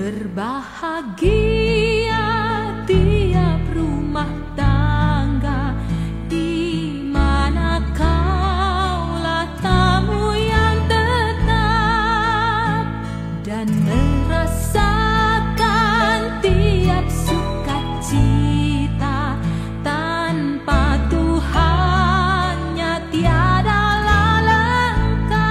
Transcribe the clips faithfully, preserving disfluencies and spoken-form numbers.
Berbahagia tiap rumah tangga di mana kaulah tamu yang tetap dan merasakan tiap sukacita tanpa Tuhannya tiadalah lengkap.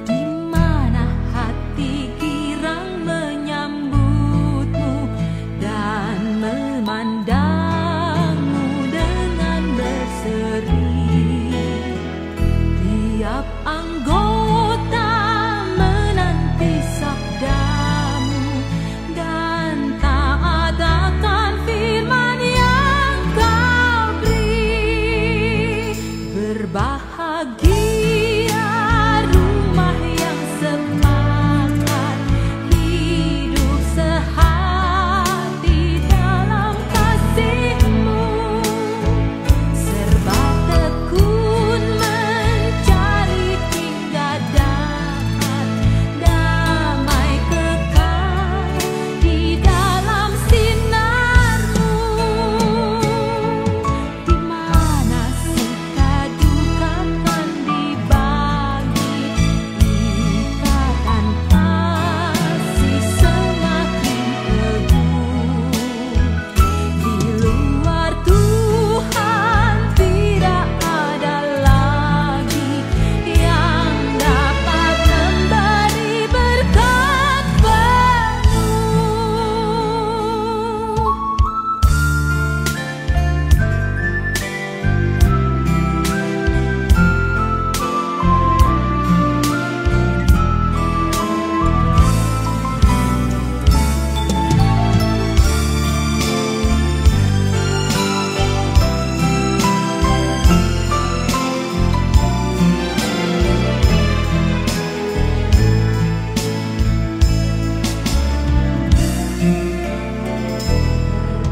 Di mana hati girang menyambutmu dan memandangmu dengan berseri. Tiap anggota menanti sabdamu dan taat akan firman yang kau beri. Berbahagia rumah yang sepakat hidup sehati dalam kasihmu. Serba tekun mencari hingga dapat damai kekal di dalam sinarmu. Di mana suka duka kan dibagi, ikatan kasih semakin teguh. Di luar Tuhan tidak ada lagi yang dapat memberi berkat penuh.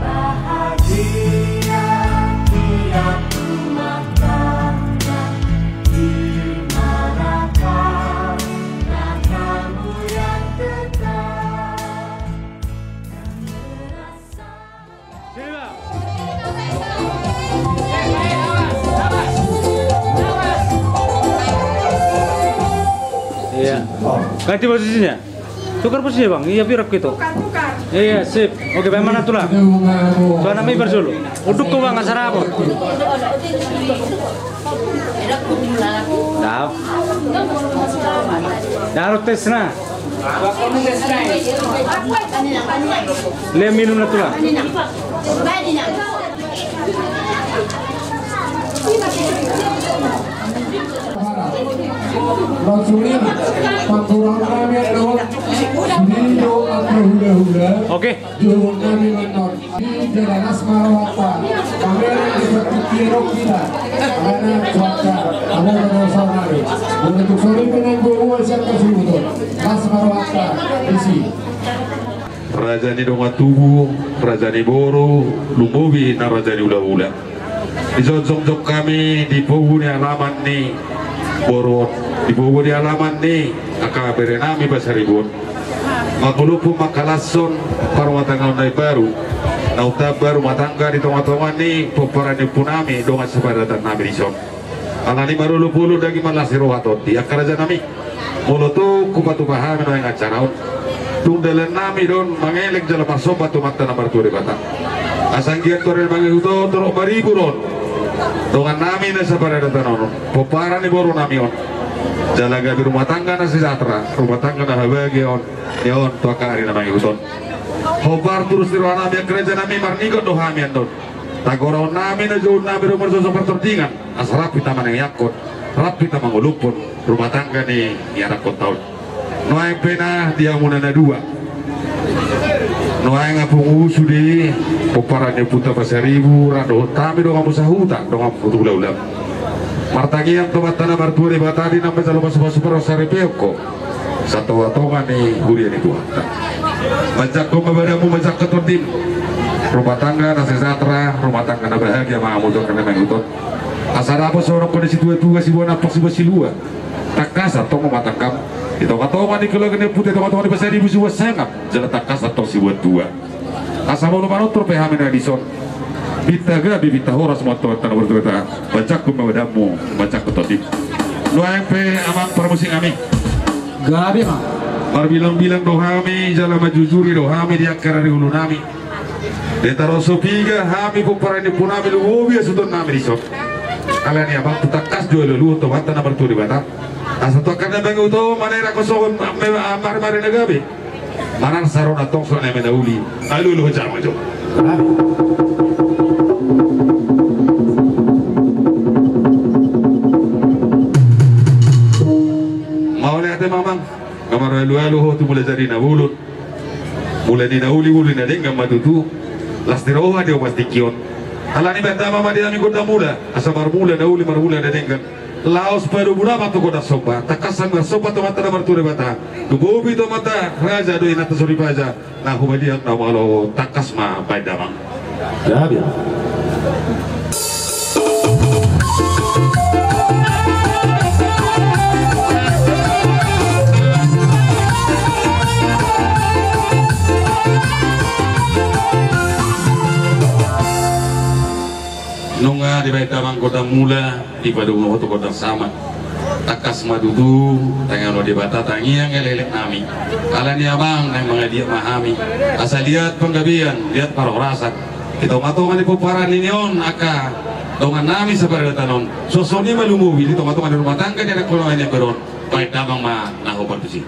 Bahagia tiap rumah tangga di mana kaulah tamu yang tetap. Sini, Bang. Iya. Ganti posisinya. Tukar posisi, Bang. Iya, biar gitu. Tukar, tukar. Iya, sip. Oke, baen ma na tulang. Tuan nami barsolo. Uduk ko, Bang, asal apa? Dao. Dao tes na. Lem minum na tulang. Oke. Raja ni dongan tubu, raja ni boru, lumobi na raja ni hulahula. Dison jongjong hami di pogu ni alaman ni boru on, di pogu ni alaman ni angka bere nami Pasaribu on. Mangolop mangkalashon parumatangaon na imbaru, na umtamba rumah tangga di tongatonga ni pomparan ni ompu nami dongan saparadaton nami dison. Alani marolopolop daging, marlas ni roha tondi, angka raja nami. Molo tung hupatupa hami nuaeng acara on, tung dalan nami do on mangelek jala marsomba tu Amanta na martua Debata. Asa anggiat tu ari na mangihut on torop maribur on dongan nami na saparadaton on, pomparan ni boru nami on. Jala gabe rumah tangga na sejahtera, rumah tangga na habagia on, ni on tu angka ari na mangihut on. Hombar tu dos ni roha nami, angka raja nami, marningot do hami annon. Tagoraon nami na jouon nami do marsoso partordingan, asa rap hita manangiangkon, rap hita mangolophon rumah tangga ni ianakhonta on. Nuaeng pe na di hamuna na dua, nuaeng apung usu di pomparan ni ompunta Pasaribu, rap dohot hami donganmu sahuta, donganmu tu hulahula. Martangiang tu Amanta na martua Debata di na manjalo pasupasu, parhasaripeon ho satongatonga ni huria ni Tuhanta. Manjangkon ma badanmu, manjangkon tondim. Rumah tangga na sejahtera, rumah tangga na bahagia ma hamu tu angka na mangihut on. Asa dapot songon hata ni situatua: Siboan ampak siboan silua. Tangkas antong ma tanggam di tongatonga ni keluarga ni ompunta, di tongatonga ni basa ni busu sangap, jala tangkas antong sibuat dua. Asa molo manortor pe hami na dison, pinta gabe pinta horas ma tu Amanta na martua Debata. Bacakkon ma badanmu, bacakkon tondim. Nuaeng pe amang parmusik nami, gabe ma. Marbilangbilang do hami jala manjujuri do hami di angka ari ulu nami. Ndang taroso piga hami pomparan ni ompu nami, lumobi hasuhuton nami dison. Alani i amang, tangkas do alualuhon tu Amanta na martua Debata. Asa tu angka na mangihuthon, manera kosongon, me-, marimari na gabe. Manang saron antong songon i ma na uli. Alualuhon jama jo. Mauliate ma amang. Nga maralualu ho tu Mulajadi Na Bolon. Mula ni na uli, uli na denggan ma tutu. Las ni roha di omas tingki on. Alani i bahen damang ma di hami gondang mula, asa marmula na uli, marmula na denggan. Laos padomu damang tu gondang somba. Tangkas hami marsomba tu Amanta na martua Debata. Lumobi tu amanta raja dohot inanta soripada. Na humaliang na malo, tangkas ma bahen damang. Gabe. Nunga dibahen damang gondang mula, dipadomu ho tu gondang sama. Tangkas ma tutu, tangiang Debata, tangiang elek-elek nami. Alani i amang, naeng mangaliat ma hami. Asa liat panggabean, liat parhorasan. Di tongatonga ni pomparan nami on, angka dongan nami saparadaton on. Suang songon i ma lumobi, di tongatonga ni rumah tangga ni anak ni amang on. Bahen damang ma na hombar tusi.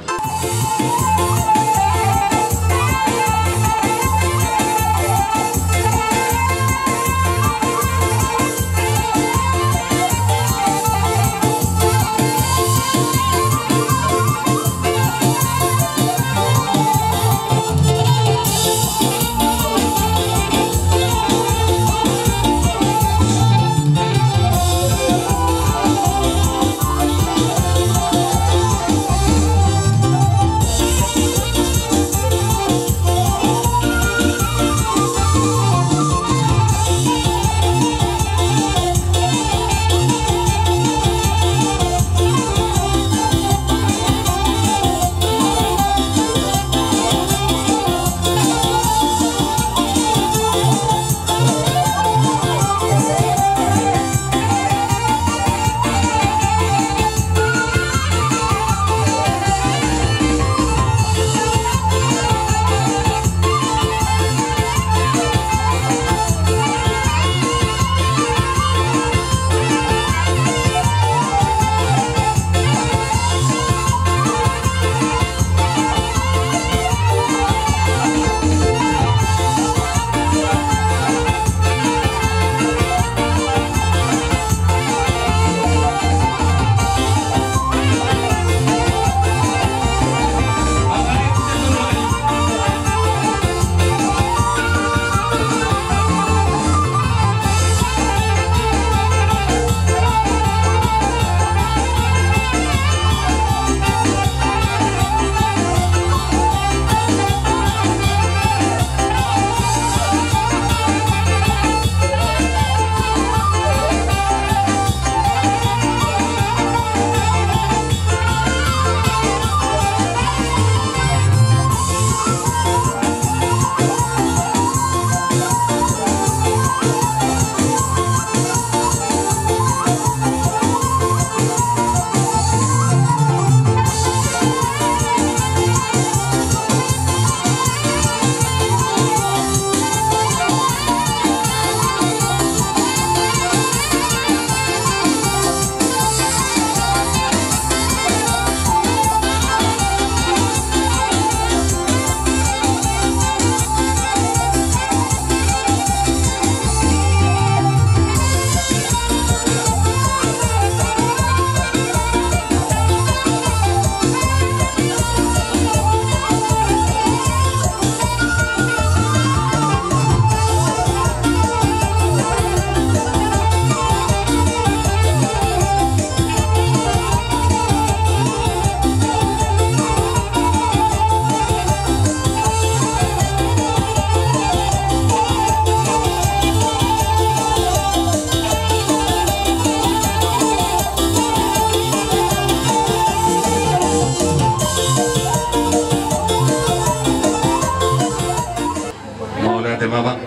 Amang,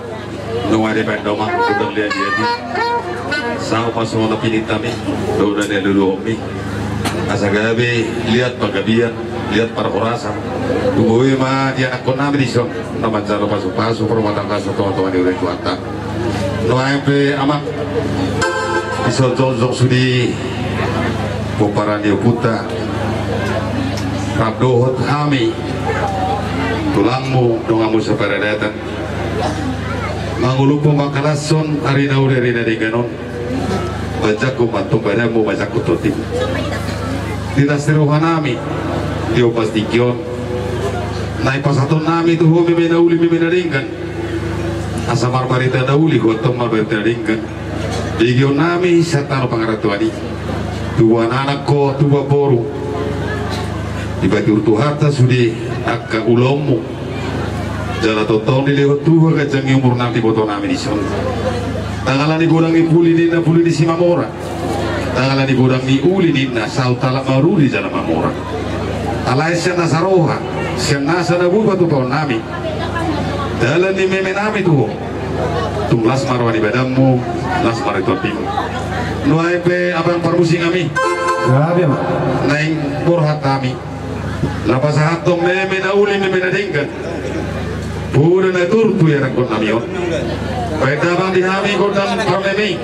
nunga dibaen damang, godang liat-liat i. Sahat ma songon na pinintami, dohot na niluluanmi. Asa gabe liat panggabean, liat parhorasan. Tubu i ma di anakkonnami dison, na manjalo pasu-pasu, parmatangkason tonga-tonga ni huria ni Tuhanta. Nuaeng pe amang, dison jongjong sude pomparan ni ompunta. Rap dohot hami, tulangmu, donganmu saparadatan. Mangulupmu mangkalashon ari na uli ari na denggan on. Manjangkon ma antong badanmu, manjangkon tondi. Di las ni rohanami, di ombas tingki on. Naeng pasahatonnami tu ho meme na uli meme na denggan. Asa marbarita na uli ho antong marbarita na denggan. Begeonnami sian tano pangarantoan i. Tubuan anak ho, tubuan boru. Dipatiur Tuhanta sude angka ulaonmu. Jala tongtong dilehon Tuhan ganjang ni umurnami di ibotonami dison. Ndang ala ni godang ni puli ninna puli ni Simamora. Ndang ala ni godang ni uli ninna saut halak maruli jala mamora. Alai sian nasa roha, sian nasa na boi patupaonnami. Dalan ni memenami tu ho. Tung las ma roha ni badanmu, las ma roha ni tondinmu. Nuaeng pe amang parmusik nami. Gabe ma. Naeng borhat hami. Laho pasahathon meme na uli meme na denggan. Poda na turtu i anakkonnami on. Baen damang di hami gondang parmeme i.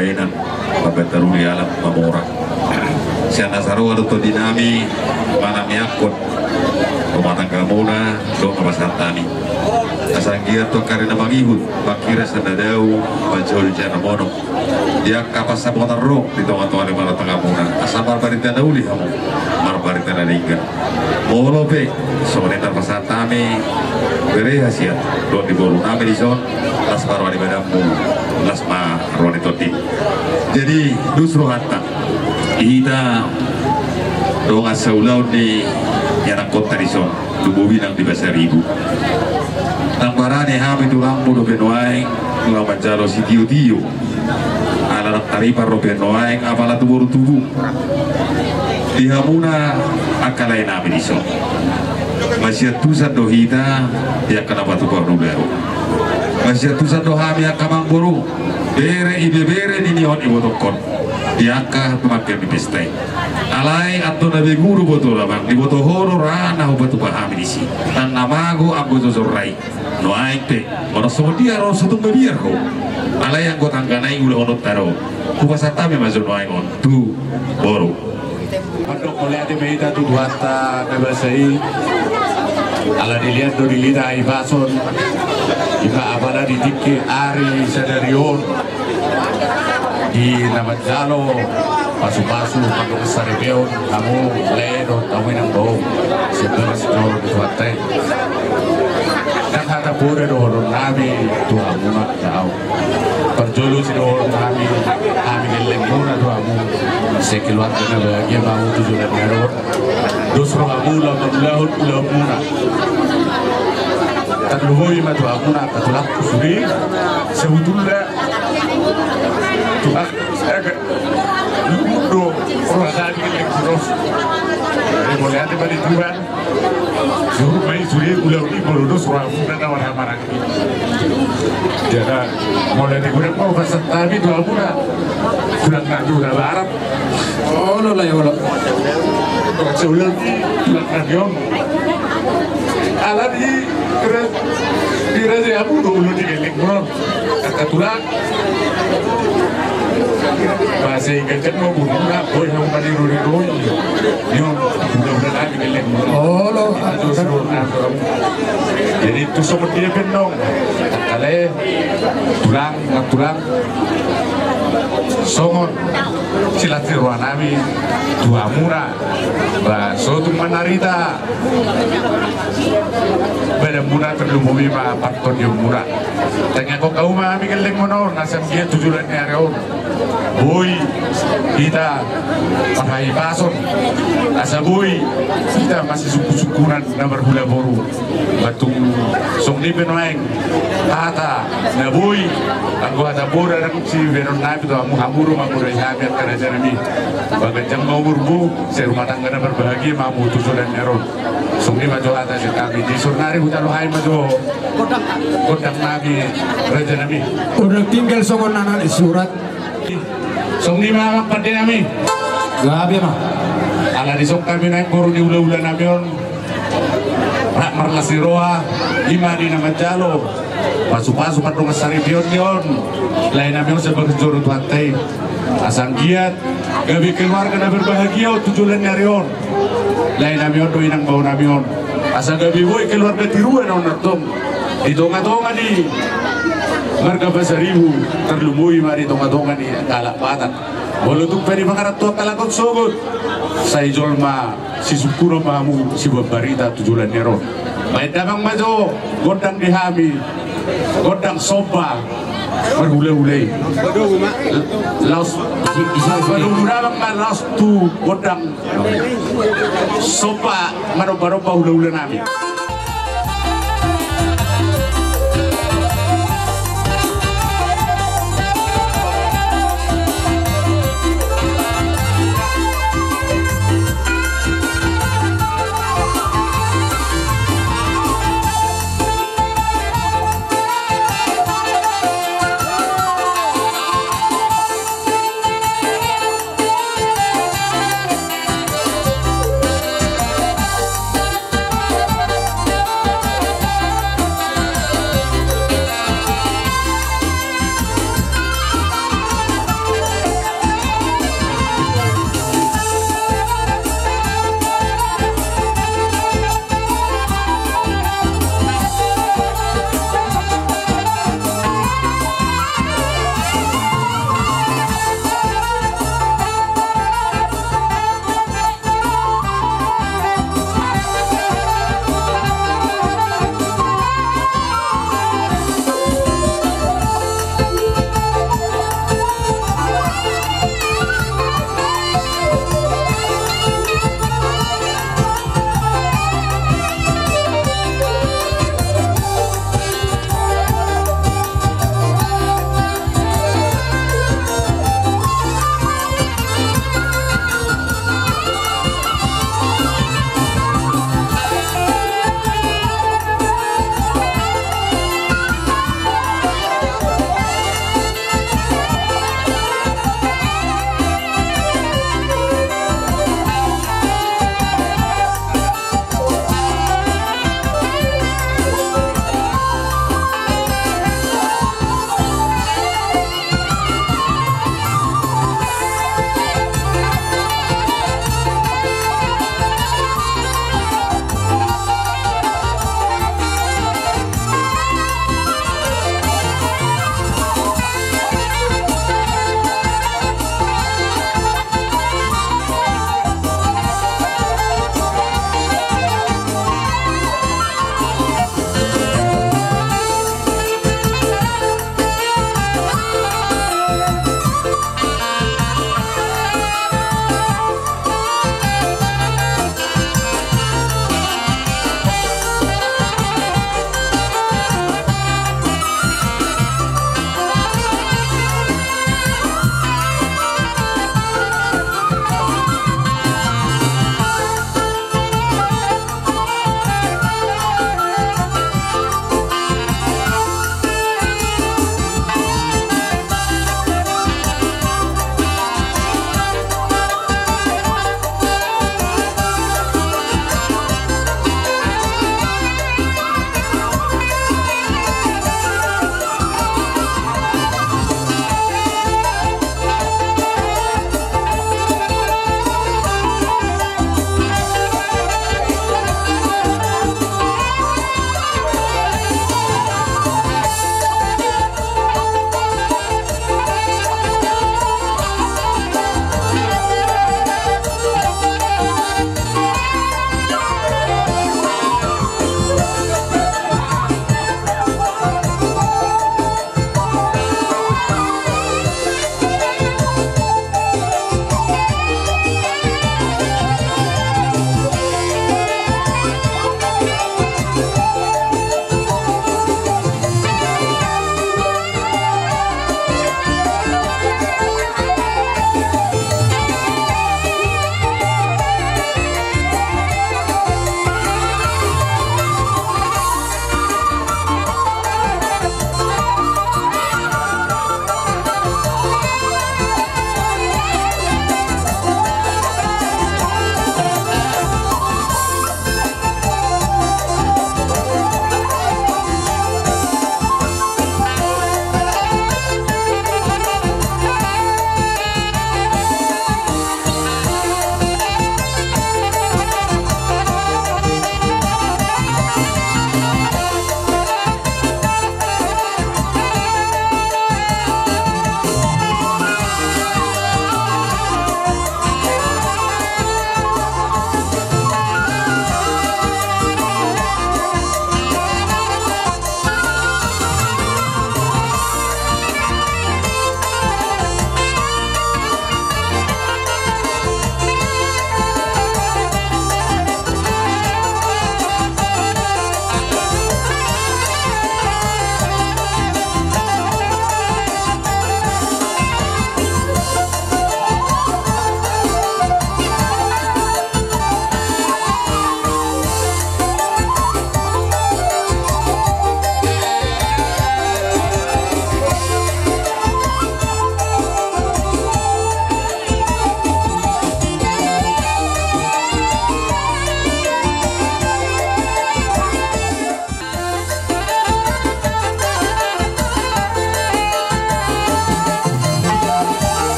Enan, pambahen taruli alam mamora. Sian na saroha do tondinami manamiangkon rumah tanggamuna dohot na pasahat nami. Asa anggiat tu angka ari na mangihut, mangkira sian na dao, manjou sian na monok. Di angka pansamotan ro di tonga-tonga ni rumah tanggamuna, asa marbarita na uli hamu, marbarita na denggan. Molo pe songon i na pasahat nami, bere hasian dohot di borunami dison, las ma roha ni badanmu, las ma roha ni tondim. Jadi dos rohanta, hita dongan saulaon ni ianakhonta dison, lumobi nang di Pasaribu. Ndang barani hami tulangmu dope nuaeng, laho manjalo sitio-tio. Ala ndang taripar dope nuaeng apala tu boru tubu. Di hamuna angka laenami dison, masiantusan do hita di angka na patupa ni ulaon. Masiantusan do hami angka amangboru, bere ibebere ni on ibotohon di angka tumangkiran ni pesta i. Alai antong na begu do boto, amang, diboto ho do ra na hupatupa hami disi. Ndang na mago anggo jojor ra i. Nuaeng pe, molo songon dia ro, sotung mabiar ho. Alai anggo tanggana i ulahononta do. Hupasahat hami ma jo nuaeng on tu boru. Mandok mauliate ma hita tu Tuhanta na basa i. Ala dilehon do di hita hahipason, ima apala di tingki ari sadari on, di na manjalo pasu-pasu mandok saripeon, hamu lae dohot hamu inang bao, sian bagas joro ni Tuhanta i. Ndang hata poda dohononnami tu hamuna, daong. Parjolo sidohononnami, hami gellengmuna tu hamu, sai keluarga na bahagia ma hamu tu joloan ni ari on. Dos rohamu laho mangulahon ulaonmuna. Tarlumobi ma tu hamuna angka tulangku sude, sebetulna tu a-, agak luhut do rohanami gellengmuna on. Jadi mauliate ma di Tuhan. Suhut ma i sude ulaon i molo dos rohamuna na marhahamaranggi. Jala molo di gudang ma hupasahat hami tu hamuna, tulang nami na barat. Olo, lae, olo. Bagas ulaon i tulang nami on. Ala di ra-, di raja hamu do ulaon ni gellengmuna on. Angka tulang. Basa i ganjang ma umurmuna, boi hamu maniroriro i. Ni on, mudah-mudahan hami gellengmuna on. Olo. Ajo suruh atur. Jadi tu songon dia pe annon, ale tulang, nang tulang. Songon silas ni rohanami tu hamuna. Ba, sotung manarita badanmuna, tarlumobi ma partondionmuna. Tangiangkon hamu ma hami gellengmuna on, asa anggiat tu joloan ni ari on boi hita marhahipason, asa boi hita masisungkun-sungkunan na marhula boru. Ba tung songon i pe nuaeng hata na boi, anggo hata poda ndang sibahenonnami tu hamu, hamu do mangurai hami angka rajanami. Ba ganjang ma umurmu, sai rumah tangga na marbahagia ma hamu tu joloan ni ari on. Songon i ma jo hata sian hami, di son nari hujalo hami ma jo gondang nami, rajanami. Gondang tinggal songon na naeng surat. Songon i ma amang pandenami. Gabe ma. Ala dison hami naeng boru ni hula-hulanami on, rap marlas ni roha, ima di na manjalo pasu-pasu pardongan saripeon ni on laenami on sian bagas joro ni Tuhanta i. Asa anggiat gabe keluarga na berbahagia on tu joloan ni ari on. Laenami on dohot inang baonami on, asa gabe boi keluarga tiruan on antong di tonga-tonga ni marga Pasaribu, tarlumobi ma di tonga-tonga ni angka halak Batak. Molo tung pe dipangaranto angka halak on sogot, sai jolma sisungkunon ma hamu, siboan barita tu joloan ni ari on. Baen damang ma jo gondang di hami, gondang somba marhula-hula i. Laos padomu damang ma laos tu gondang somba manomba-nomba hula-hulanami.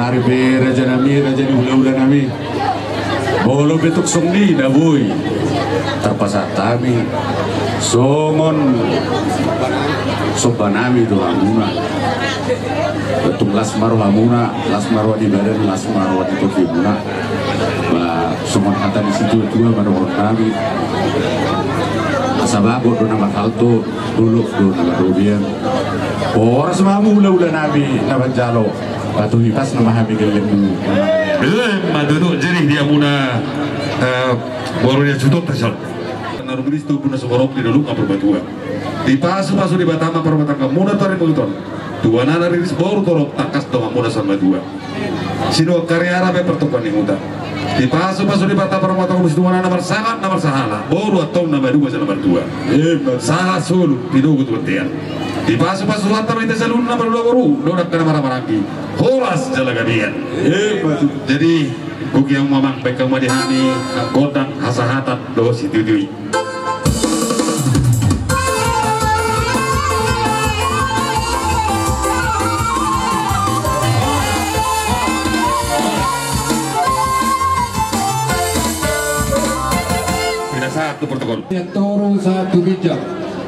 Ari pe raja nami, raja ni hulahula nami. Molo pe tung songon i na boi tarpasahat hami songon somba nami tu hamuna. Tung las ma rohamuna, las ma roha ni badan, las ma roha ni tondimuna. Ba songon hata ni situatua ma dohonon nami. Asa bagot do na marhalto, dolok do na marrobean. Horas ma hamu hulahula nami na manjalo. Batu hipas nama hami geleng mu. Geleng ma duduk jerih dia muna. Eh, boru dia jutot tasal. Na rumiris tu puna soborok di dolok na perbatua. Dipasu-pasu di batama perbatang muna tari muton. Dua nana riris boru torop tangkas dongan muna sama dua. Sido kariara pe pertokoan ni huta. Dipasu-pasu di batama perbatang muna dua nana marsangat na marsahala. Boru atau nama dua sama dua. Sahat solu pinogu tu batean. Dipasu-pasu hata mita salun nama dua boru. Dodak kana marhaha maranggi. Horas jala gabean. Jadi, buki yang mamang baik kamu di hami, anggotan hasahatan dosi tutui. Pinasahat tu protokol. Torun satu bijak.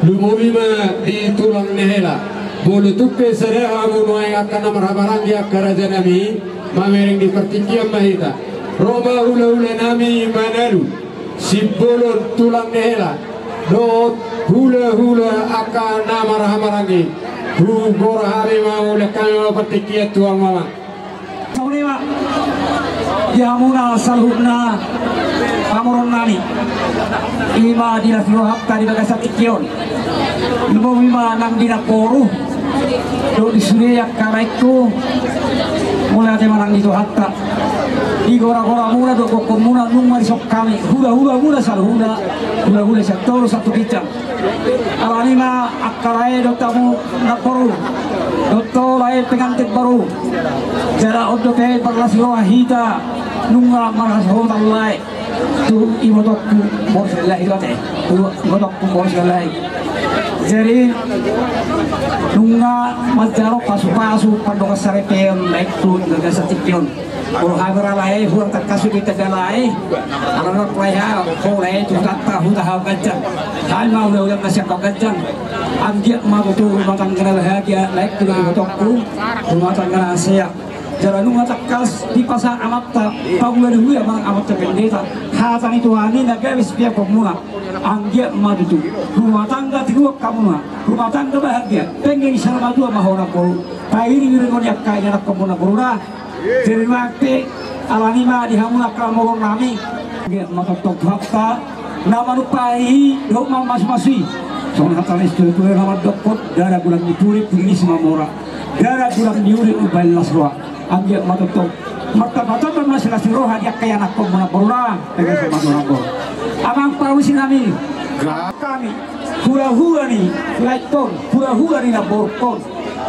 Lumobi ma di tulang ni hela. Molo tung pe sada hamu nuaeng angka na marhaha maranggi angka raja nami, mamereng di partingkian ma hita. Ro ma hulahula nami manalu. Simbolon tulang ni hela. Dohot hulahula angka na marhaha maranggi. Hugora hami ma, mulak hami ma partingkian tu hamu ma. Songon i ma di hamuna saluhutna pamoruon nami. I ma di las ni rohanta di bagasan tingki on. Lumobi ma nang di namboru dohot di sude angka laengku. Mauliate ma nang di Tuhanta. Di gora-gora muna dohot gokhon muna nunga dison hami hulahula muna saluhutna. Hulahula sian toru satu bintang. Alani ma angka lae dohot hamu namboru dohot lae pengantin baru. Jala on dope marlas ni roha hita nunga marhasohotan lae tu ibotongku boru Silahi dohot, eh, tu ibotongku boru Silahi. Jadi nunga manjalo pasu-pasu pandongan saripeon laengku di bagasan tingki on. Molo hami ra lae, hurang tangkas hita da lae. Alana lae ha, ho lae tu hutanta, huta hau ganjang. Hami ma hulahula na sian hau ganjang. Anggiat ma tutu rumah tangga na bahagia laengku dohot ibotongku, rumah tangga na sehat. Jala nunga tangkas dipasahat amanta pangula ni huria manang amanta pendeta. Hata ni Tuhan i na gabe sipeopon muna. Anggiat ma tutu rumah tangga tiruan hamuna, rumah tangga bahagia. Penggeng sala matua ma ho namboru. Pairing-iringon i angka ianakhonmuna namboru da. Jadi nuaeng pe alani ma di hamuna angka pamoruon nami. Anggiat ma tongtong Tuhanta na manumpahi dohot mamasu-masu i. Songon hata ni situa-tua na mandokkon, ndada godang ni pudi, pudi ni simamora. Ndada godang ni uli umbahen las roha. Anggiat ma tongtong martamba-tamba ma silas ni roha di angka ianakhonmuna namboru da. Penggeng sala matua namboru. Amang parusi nami. Hami hulahula ni laengkon, hulahula ni namborungkon.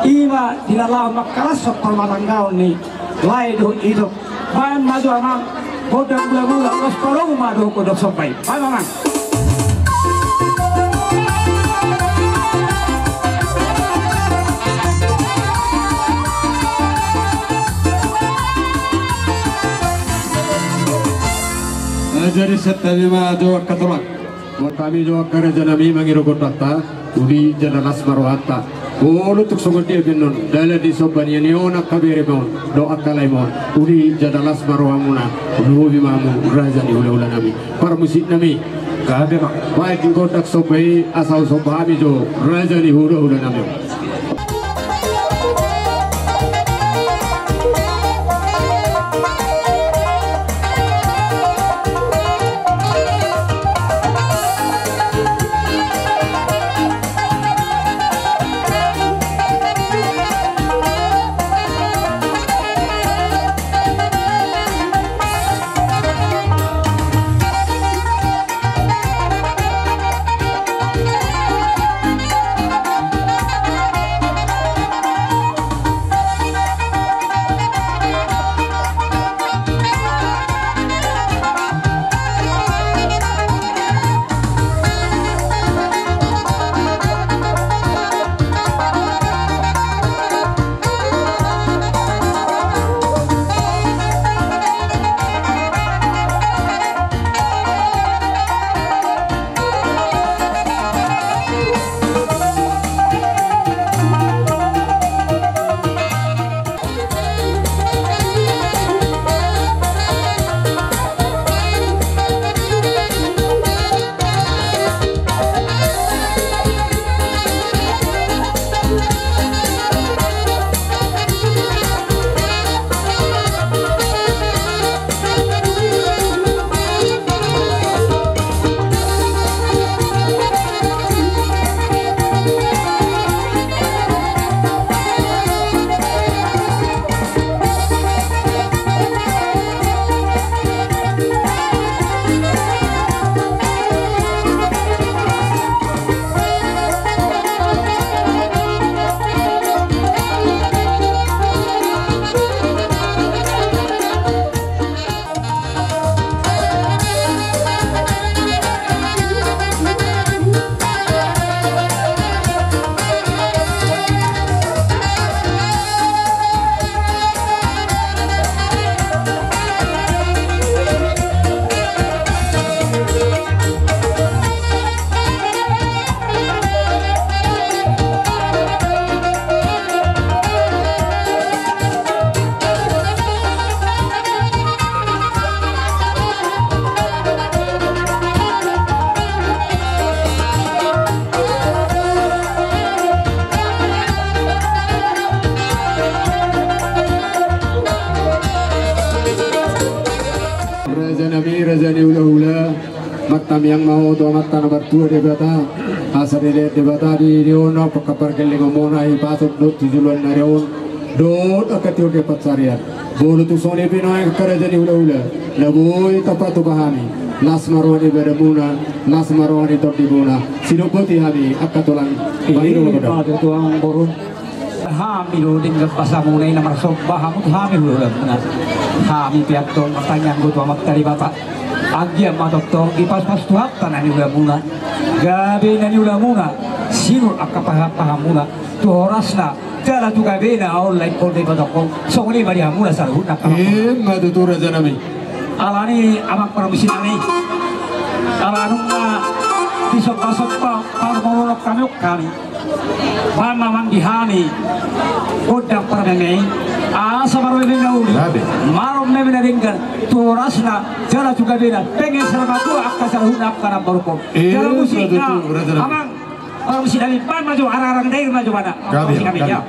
I ma di na laho mangkalashon parrumatanggaon ni lae dohot ito. Baen ma jo amang gondang mula-mula, laos padomu ma dohot gondang somba i. Baen ma amang. Jadi santabi ma jo angka tulang. Buat hami jo angka raja nami mangido gondangta, uli jala las ma rohanta. Molo tung songon dia pe annon dalan ni somba ni on, angka berema on dohot angka laema on, uli jala las ma rohamuna. Lumobi ma hamu raja ni hulahula nami. Parmusik nami. Gabe ma. Baen gondang somba i asa husomba hami jo raja ni hulahula nami. Hami angka amang, tu Amanta na martua Debata, asa dilehon Debata di, di on, angka pargellengonmuna, i pasu dohot tu joloan ni ari on, dohot angka tingki pansarian. Molo tung songon i pe nuaeng angka raja ni hulahula na boi tapatupa hami, las ma roha ni badanmuna, las ma roha ni tondimuna. Sidok boti hami angka tulang. Ima tutu amang boru. Hami do denggan basamuna i na marsomba hamu tu hami hulahulamuna. Hami pe antong martangiang do tu Amanta Debata, anggiat ma tongtong dipasupasu Tuhanta na niulamuna, gabe na niulamuna, sinur angka pahanpahanmuna tu horasna jala tu gabena. Olo, ingkon do i ma tongtong. Songon i ma di hamuna saluhutna. Ima tutu rajanami. Alani amang parmusi nami, ala nunga disombasomba parmoloan hami on hami, baen ma amang di hami gondang parmeme i, asa marmeme na uli, marmeme na denggan tu horasna jala tu gabena, penggeng saur matua angka saluhutna angka na marhobas. Jala musikna amang parmusi nami, baen ma jo, arang-arang dair ma jo, mana. Gabe, parmusi nami, gabe. Ya.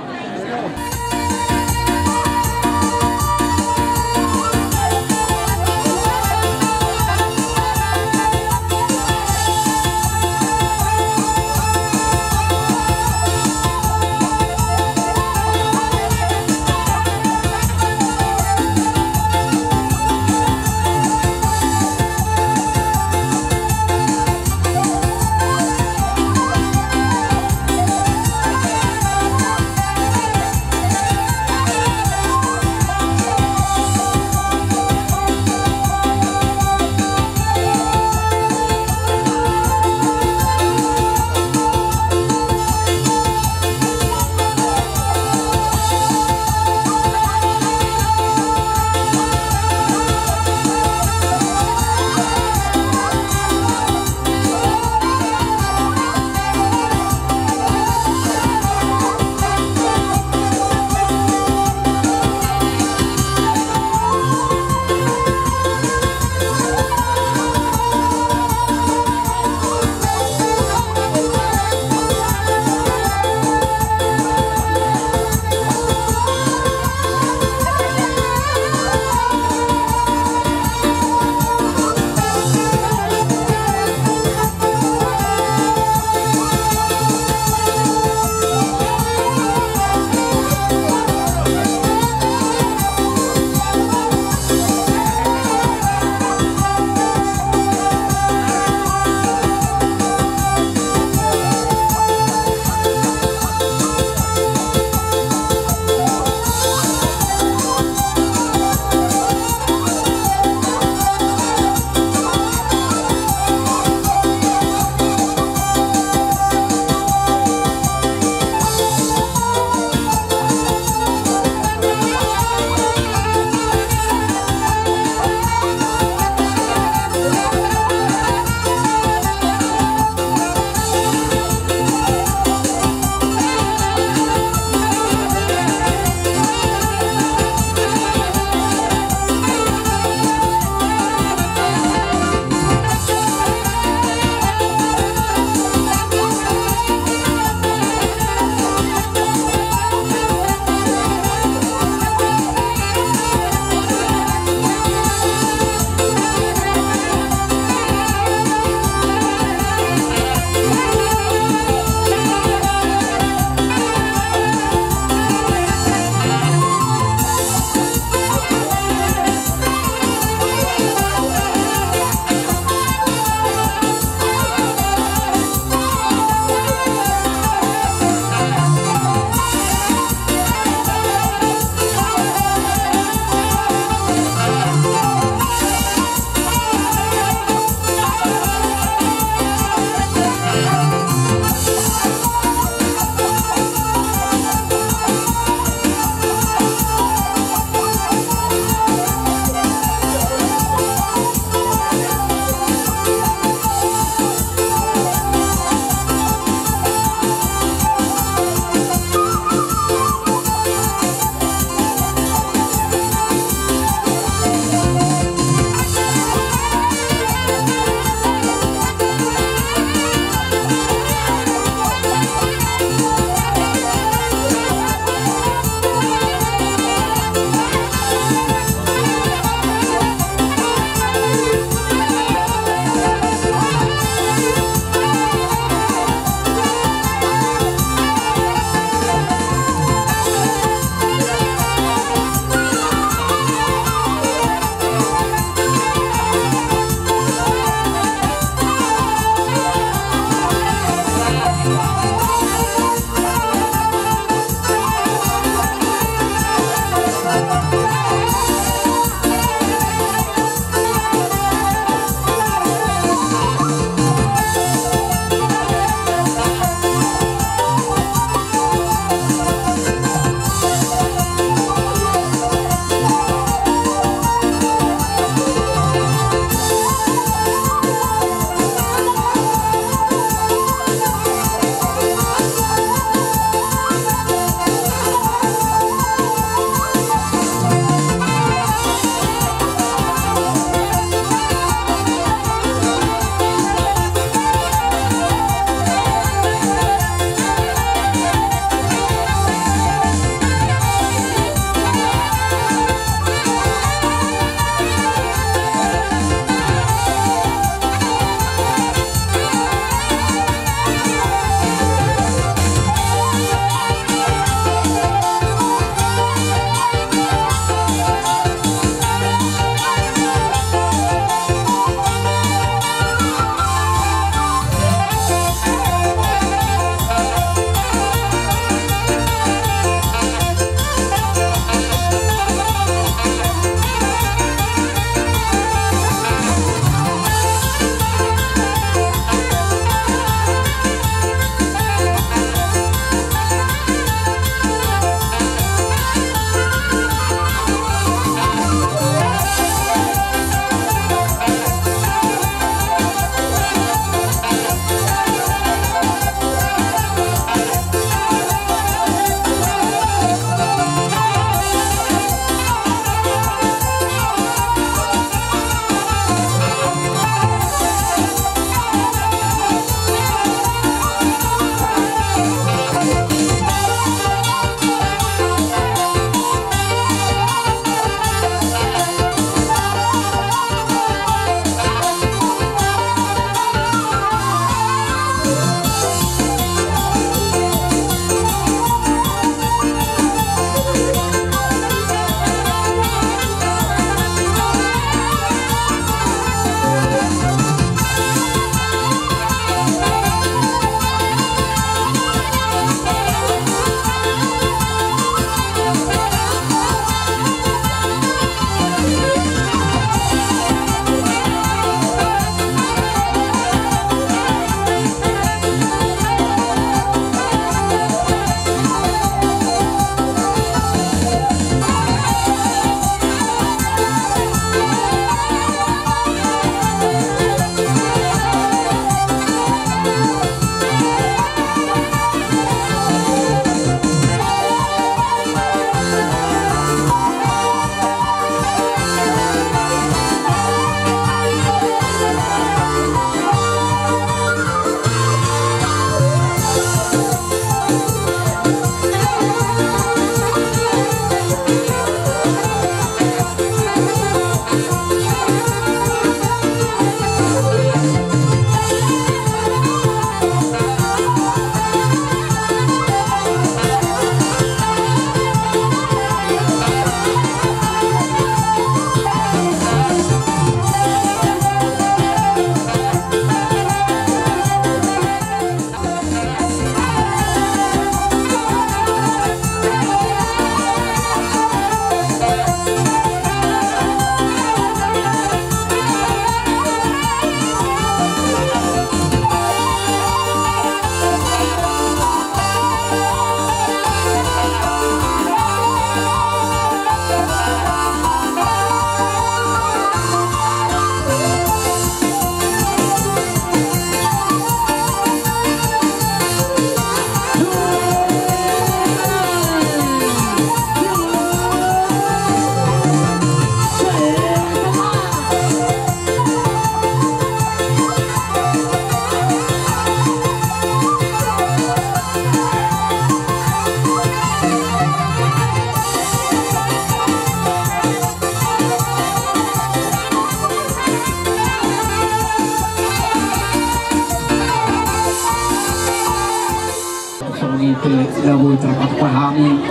Songon i pe na boi tarpatupa hami,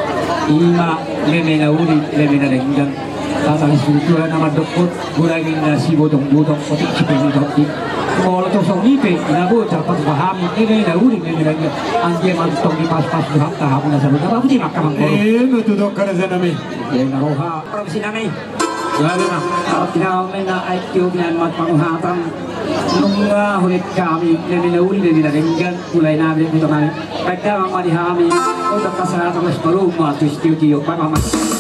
ima meme na uli, meme na denggan. Tata ni Sinutua na mandok, golang ni na sibotong-botong, otik sipelitotik. Molo tung songon i pe na boi tarpatupa hami, meme na uli, meme na denggan. Anggiat ma tong dipas-pas Tuhanta hamu na saluhutna. Boti ma angka amangboru. Ima tutu, angka raja nami. Ia na roha, provinsi nami. Jadi ma. Artina meme na aek tio binan mat panguhatan. Nunga hulit hami, meme na uli, meme na denggan. Mulai nami di tonga. Baik damang ma di hami. Untuk kasaratan les paruma tu sitio-tio. Baik ma.